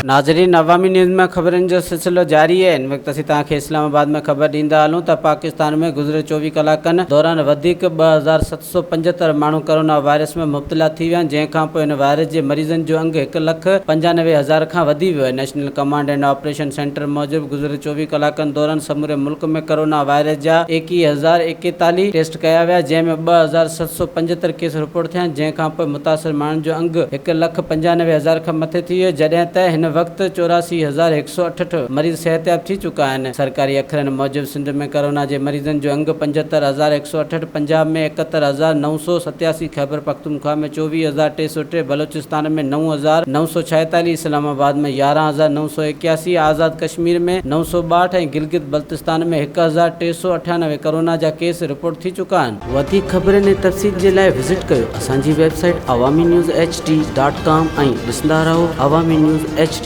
ناظرين عوامي نيوز ۾ خبرن جو سلسلو جاري آهي هن وقت اسين توهان کي اسلام آباد ۾ خبر ڏيندا هلون ته پاڪستان ۾ گذريل 24 ڪلاڪن دوران وڌيڪ 2775 ماڻهو ڪرونا وائرس ۾ مبتلا ٿي ويا آهن جنهن کانپوء هن وائرس جي مريضن جو انگ هڪ لک 95 هزار کان وڌي ويو آهي national command and operation centre موجب گذريل 24 ڪلاڪن دوران سموري ملڪ ۾ ڪرونا وائرس جا 21041 ٽيسٽ ڪيا ويا جنهن ۾ 2775 ڪيس رپورٽ ٿيا آهن جنهن کانپوء متاثر ماڻهن جو انگ هڪ لک 95 هزار کان مٿي ٿي ويو جڏهن ته هن وقت 84168 مريض صحتياب ٿي چڪا آهن. سرڪاري اکرن موجب سنڌ ۾ ڪرونا جي مريضن جو انگ 75168، پنجاب ۾ 71987، خيبرپختونخوا ۾ 24303، بلوچستان ۾ 9946، اسلام آباد ۾ 11981، آزاد ڪشمير ۾ 962 ۽ گلگت بلتستان ۾ 1398 ڪرونا جا ڪيس رپورٽ ٿي چڪا آهن. وڌيڪ خبرن ۽ تفصيل جي لاء وزٽ ڪيو اسان جي website Awami news H D dot com ۽ ڏسندا رهو عوامي نيوز ايڇ ڊي.